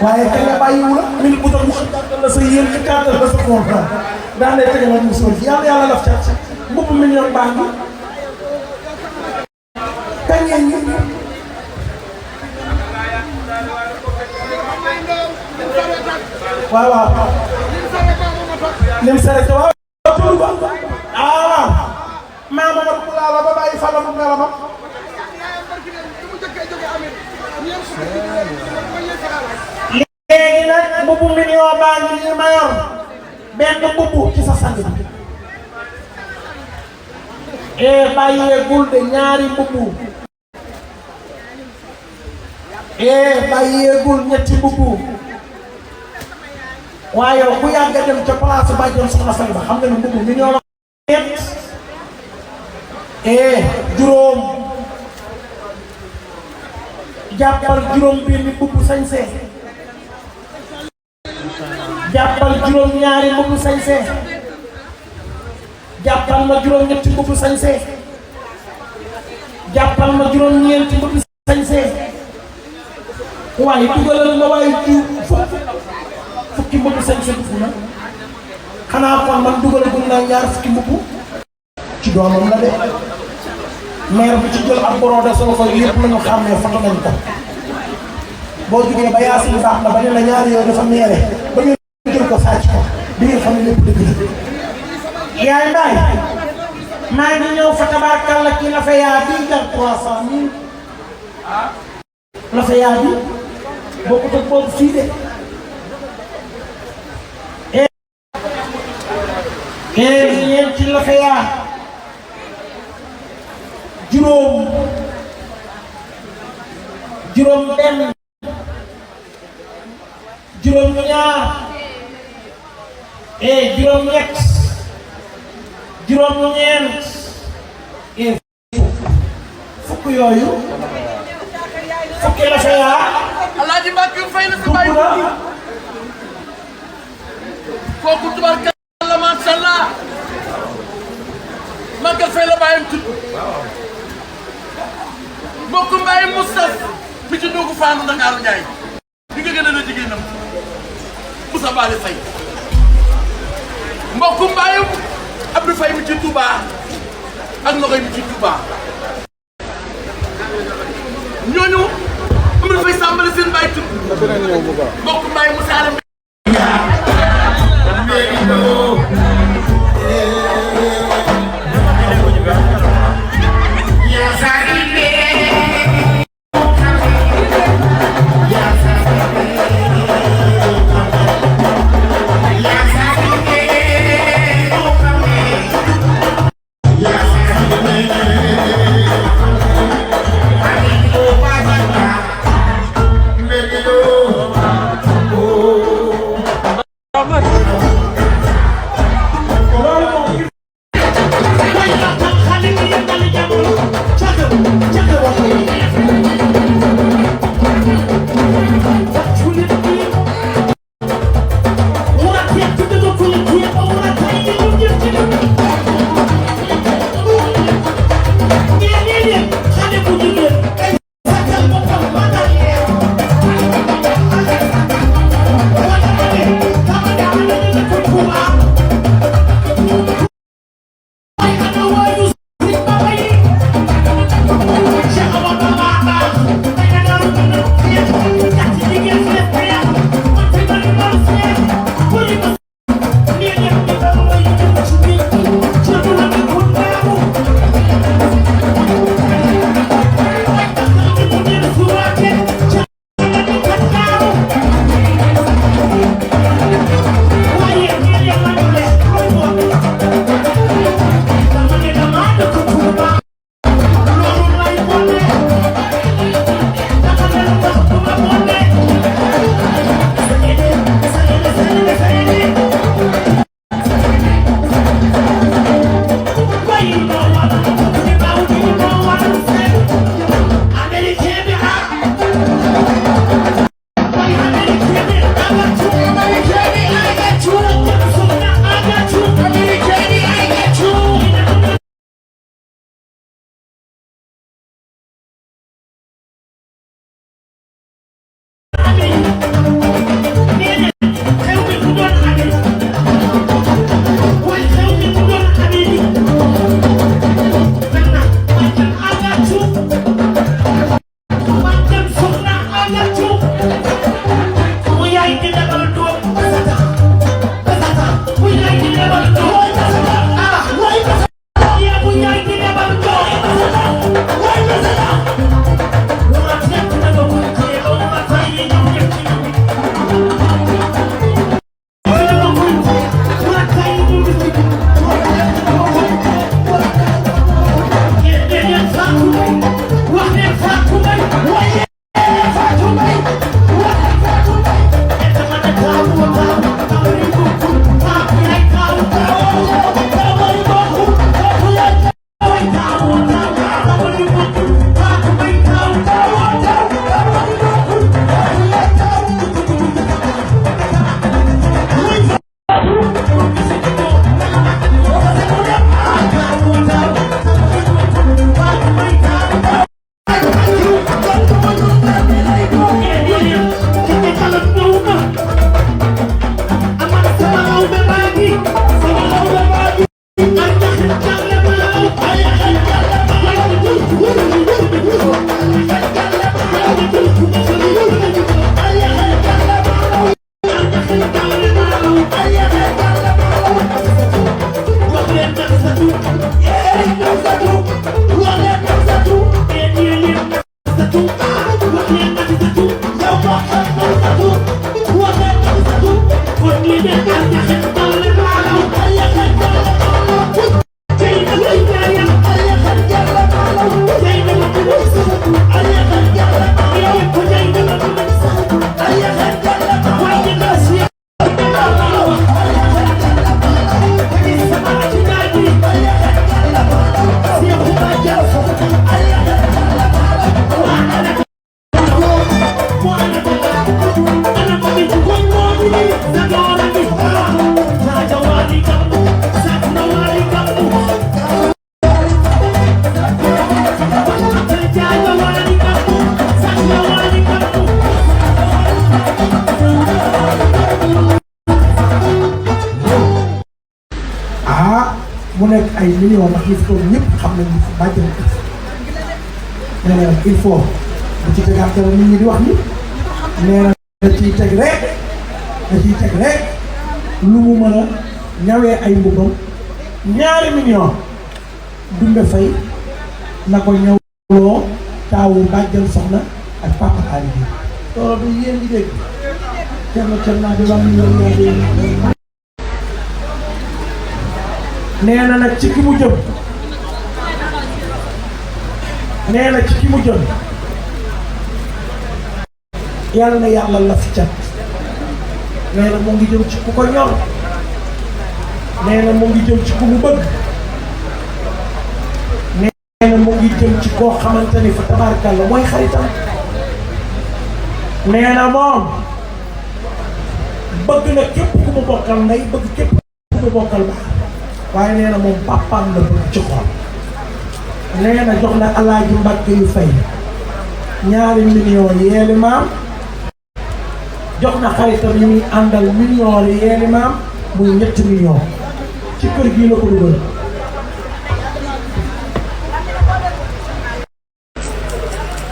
waaye te nga bàyyiwu la min bu doon mu xëccal la sa yéen ci kàttal la sa contrat daan lay tege la mu soo ci yàlla daf ca mbubb million baa ngi kañeen ñi waaw lim sarete waaw tulu ba waaw maama ma bu laala ba bàyyi fala bu ngala ma léegi nag mbubu million baa ngi nii ma yor benn mbubu ci sa sang bi bàyyeegul de ñaari mbubu bàyyeegul ñetti mbubu waaye ku yàgg a dem ca place ba jëm soxna Faye ba xam nga ne mbubu million la ñett juróom jàppal juróom benn mbubu sañse jàppal juróom ñaari mbubu sañse jàppal ma juróom ñetti mbubu sañse jàppal ma juróom ñeenti mbubu sañse waaye dugalal ma waaye fukki mbubu sañse dugg na xanaa kon man dugalagum naa ñaar fukki mbubu ci doomam la de maire bi ci jël ak borode sama koy lépp la ñu xàmmee foto nañ ko boo jugee ba Yaasin baax na ba ne la ñaari yooyu dafa meere ba ñu jël ko sàcc ko di ngeen xam ne lépp dëgg la yaay mbaay maa ngi ñëw fa tabaakalla ci la fa yaa bii jar 300 000 la fa yaa bi bokkut ak boobu fii de ñeen ci la fa yaa juróom benn juróom ñaar juróom ñett juróom ñeent fukk yooyu fukki la fa yaa Alaaji Mbackiyou Faye la sa bàyyi kooku tubaarkalla macha Allah Mbackiyou Faye la bàyyam tudd mbokku Mbaye Moustapha mi ci dugg faanu Ndakaaru Njaay di nga gën a la jigéenam Moussa Bale Faye mbokku Mbaye Abdou Faye mi ci Touba ak Nogoy mi ci Touba ñooñu Abdou Faye sàmbale seen bàyyi tudd mbokku Mbaye Moussa Alem Oh mu nekk ay millions ndax ñu fi toog ñëpp xam nañu fi bàjjen nee na il faut da ci tegaat dara nit ñi di wax ni nee na da ciy teg rek lu mu mën a ñawee ay mbubbam 2 millions Dumbe Faye na ko ñawloo taawu bàjjen soxna ak papa Ali bi loolu du yéen di dégg cër naa di wax nee na nag ci ki mu jëm yàlla na yàlla la fi cat nee na mu ngi jëm ci ku ko ñor nee na mu ngi jëm ci ku mu bëgg nee na mu ngi jëm ci koo xamante ni fa tabaarkalla mooy xaritam nee na moom bëgg na képp ku mu bokkal ndey bëgg képp ku mu bokkal baax waaye nee na moom papaam la bëgg ci xol nee na jox na Alaaji Mbackiyou Faye 2 millions yeeli maam jox na xaritam yi muy àndal millions yeeli maam muy 7 millions ci kër gii la ko dugal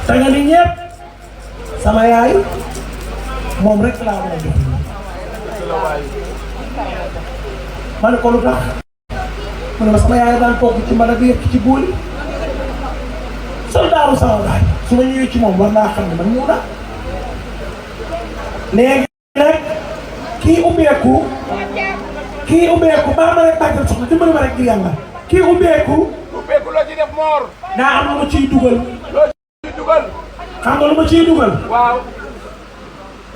te nga ni ñëpp sama yaay moom rek laa mën a jox ma ne ko lu tax mu ne ma sama yaay daan togg ci mën a yëkk ci bool yi soldaaru sama baay su ma ñëwee ci moom war naa xam ne man ñëw na léegi nag kii ubbeeku baa ma rek bàjjal soxna dimbali ma rek di yàlla kii ubbeeku loo ci def moor daa am lu ma ciy dugal xam nga lu ma ciy dugal waaw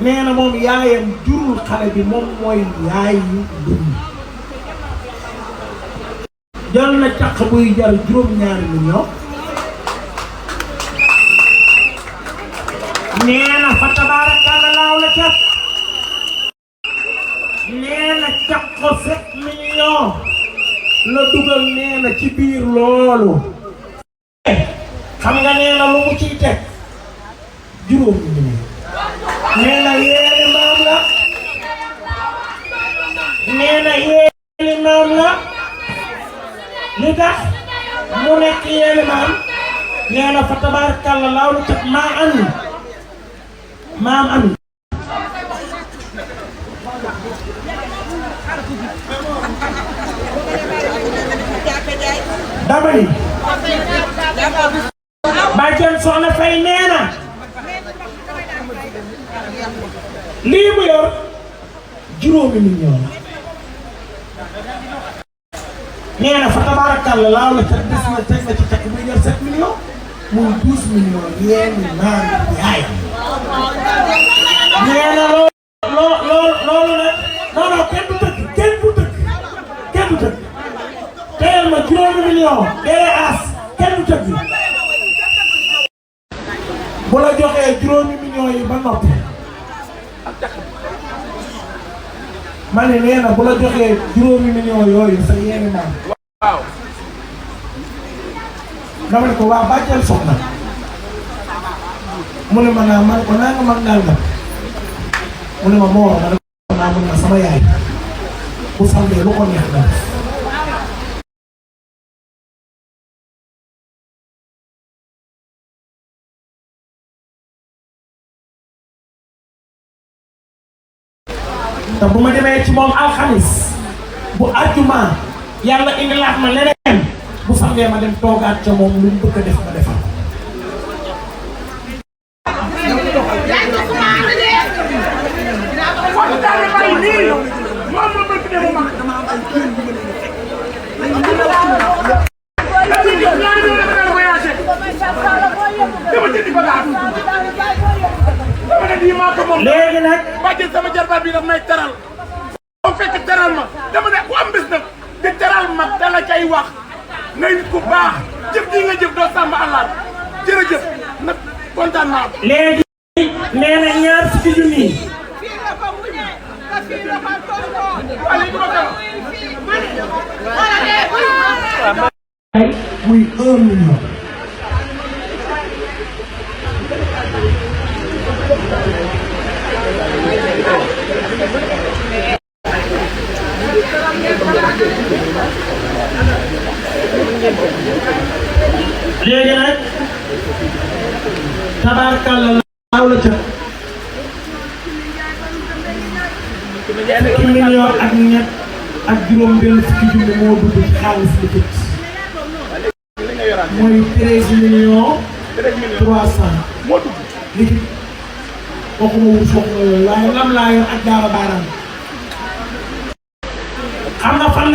nee na moom yaayam jurul xale bi moom mooy yaay yu dund jël na caq buy jar 2 millions nee na fa tabaarakalla laaw la cat nee na caq ko 7 millions la dugal nee na ci biir loolu xam nga nee na lu mu ciy teg 2 millions nee na yeeli maam la nee na yeeli maam la li tax mu nekk yeeli maam nee na fa tabaarakalla laaw la cat maam ami dama ni bàjjen soxna Faye nee na lii mu yor 2 millions nee na fa tabaarakalla laaw la cat des na teg na ci takk muy yor 7 millions muy 12 millions yeeni maam yaay nee na loolu nag non kenn du tëgg teel ma 2 millions dee as kenn du tëgg bu la joxee 2 millions yi ba noppi ma ne nee na bu la joxee 2 millions yooyu sa yeeni maam waaw dama ne ko waa bàjjal soxna mu ne ma naa man ko naa nga mag naal nga mu ne ma moo ma ne ko naa mun na sama yaay bu sambee lu ko neex na te bu ma demee ci moom alxamis bu àjjuma yàlla indilaat ma leneen bu sambee ma dem toogaat ca moom lu mu bëgg a def ma defal léegi nag bàjjen sama jarbaat bi daf may teral boo fekk teral ma dama ne ku am bés nag di teral ma dala cay wax ngay nit ku baax jëf ji nga jëf doo sàmm àllar jërëjëf nag kontaan naa léegi nee na 20 junni muy 1 million tabaarkalla laaw la ca fukki million ak ñett ak juróom benn fukki junni moo dugg ci xaalis bi tëj mooy 13 millions 300 moo dugg liquide waxuma wut waxuma yooyu waaye lam laa yor ak jaara baaraam xam nga fan